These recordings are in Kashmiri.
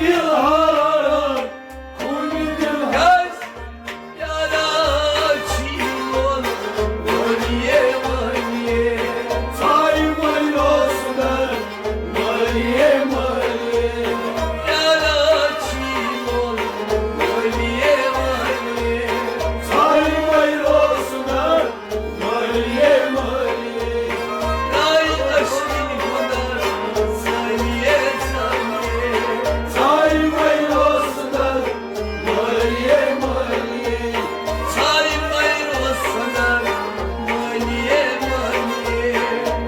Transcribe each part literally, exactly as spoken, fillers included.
دِلہار، خوٗنہِ دِلہار۔ کیٛازِ؟ پیارا چھی لول، ؤریے ؤریے۔ ژھایہِ مٔلۍ اوس نہٕ، ؤریے ؤریے۔ پیارا چھی لول، ؤریے ؤریے۔ ژھایہِ مٔلۍ اوس نہٕ، مٔلۍ مٔلۍ۔ ترٛایہِ أچھن ہُنر ژٔلۍ ژٔلۍ۔ ژھایہِ مٔلۍ اوس نہٕ، مٔلۍ مٔلۍ۔ ژھایہِ مٔلۍ اوس نہٕ، مٔلۍ مٔلۍ۔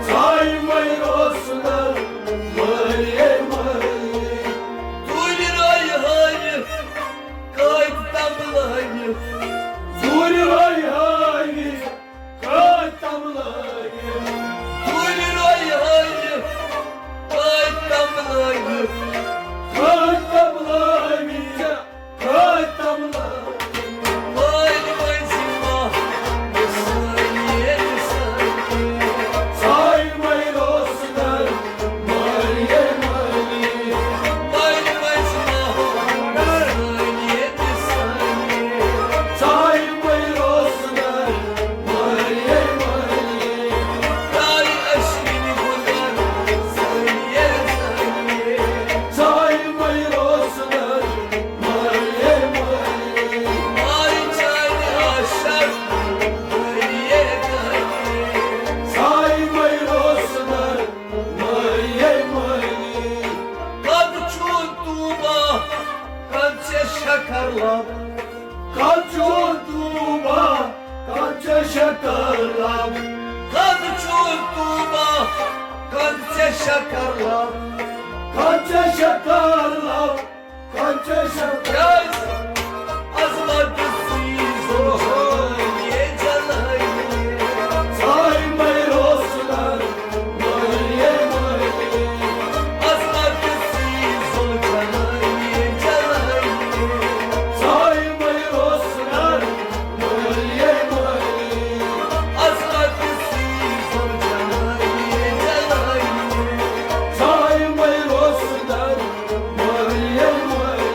ژھایہِ مٔلۍ اوس نہٕ، مٔلۍ مٔلۍ۔ دوٗرِ روے ہٲوِتھ، کٲتۍ تَمبلٲوِتھ۔ دوٗرِ روے ہٲوِتھ، کٲتۍ تَمبلٲوِتھ۔ دوٗرِ روے ہٲوِتھ، کٲتۍ تَمبلٲوِتھ۔ کٲتۍ تَمبلٲوِتھ، کٲتۍ تَمبلٲوِتھ۔ مٲلۍ مٔنٛزۍ ماہ، مِثٲلیے، مِثٲلیے۔ ژھایہِ مٔلۍ اوس نہٕ، مٔلۍ مٔلۍ۔ مٲلۍ مٔنٛزۍ ماہ، مِثٲلیے، مِثٲلیے۔ ژھایہِ مٔلۍ اوس نہٕ، مٔلۍ مٔلۍ۔ ترٛایہِ أچھن ہُنر ژٔلۍ ژٔلۍ۔ ژھایہِ مٔلۍ اوس نہٕ، مٔلۍ مٔلۍ۔ مارِ چانہِ عاشق، ؤریے ؤریے۔ ژھایہِ مٔلۍ اوس نہٕ، مٔلۍ مٔلۍ۔ کَتھ چھُ طوبیٰ، کَتھ چھےٚ شکر لب؟ کَتھ چھُ طوبیٰ، کَتھ چھےٚ شکر لب؟ کَتھ چھُ طوبیٰ، کَتھ چھےٚ شکر لب؟ کَتھ چھےٚ شکر لب؟ کَتھ چھےٚ شکر؟ کیٛازِ؟ عظمت سی ذوالجلال، ژھایہِ مٔلۍ اوس نہٕ، مٔلۍ مٔلۍ۔ عظمت سی ذوالجلال، جلال۔ ژھایہِ مٔلۍ اوس نہٕ، مٔلۍ مٔلۍ۔ عظمت سی ذوالجلال، جلال۔ ژھایہِ مٔلۍ اوس نہٕ، مٔلۍ مٔلۍ۔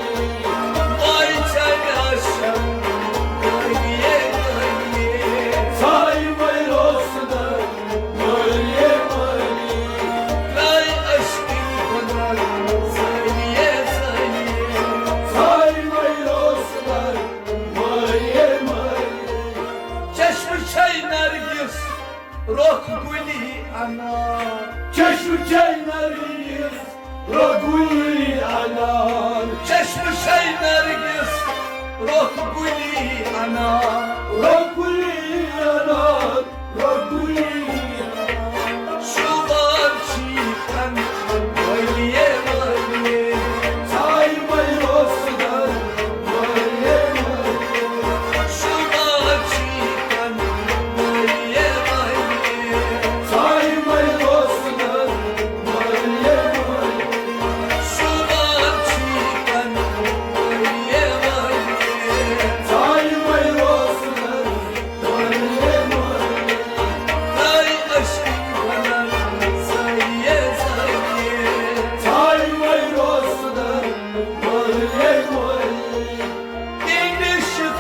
مارِ چانہِ عاشق، ؤریے ؤریے۔ ژھایہِ مٔلۍ اوس نہٕ، مٔلۍ مٔلۍ۔ ترٛایہِ أچھن ہُنر ژٔلۍ ژٔلۍ۔ ژھایہِ مٔلۍ اوس نہٕ، مٔلۍ مٔلۍ۔ چشمہٕ چھے نرگس، رۄخ گُلی انار۔ چشمہٕ چھے نرگس، رۄخ گُلی انار۔ چشمہٕ چھے نرگس، رۄخ گُلی انار۔ رۄخ گُلی انار، رۄخ گُلی انار۔ شوٗبان چھی تن ؤریے ؤریے۔ ژھایہِ مٔلۍ اوس نہٕ، ؤریے ؤریے۔ شوٗبان چھی تن ؤریے ؤریے۔ ژھایہِ مٔلۍ اوس نہٕ،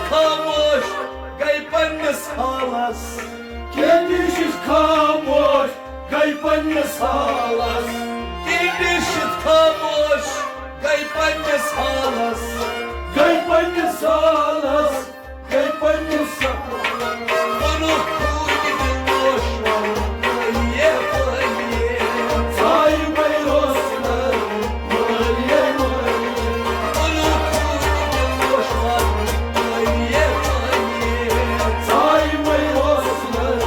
خاموش گٔے پننِس حالس۔ کیٛازِ چھِ خاموش گٔے پننِس حالس۔ کیٛازِ چھِ خاموش گٔے پننِس حالس۔ گٔے پننِس حالس، گٔے پننِس حالس۔ ووٚنُکھ خوٗنہِ دِلوش وَل، پھٔلیے پھٔلیے۔ ژھایہِ مَے روزنَس، پھٔلیے پھٔلیے۔ ووٚنُکھ خوٗنہِ دِلوش وَل، پھٔلیے پھٔلیے۔ ژھایہِ مَے روزنَس،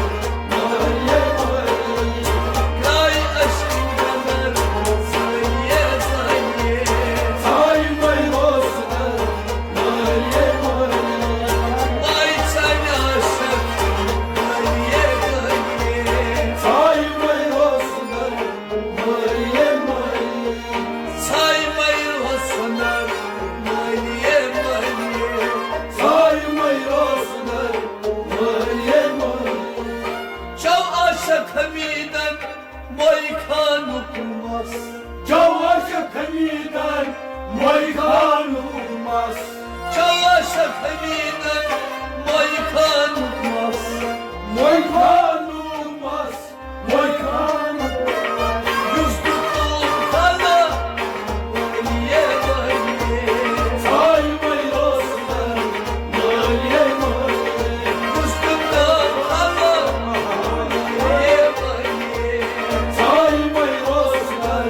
حمیدن مۄے خانُک مَس، مۄے خانُک مَس، مۄے خانُک مَس۔ یُس تُل خلق ؤریے ؤریے۔ ژھاے مۄے روزدر مٲلیے مٲلیے۔ یُس تُل خلق ؤریے ؤریے۔ ژھاے مۄے روزدر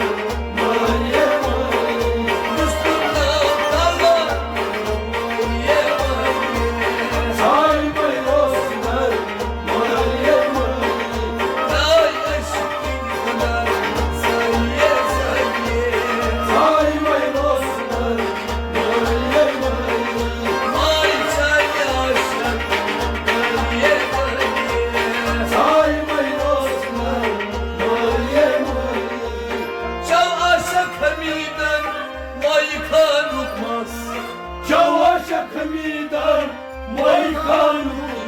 چو عاشق حمیدن مۄے خانُک مَس۔ چو عاشق حمیدن مۄے خانُک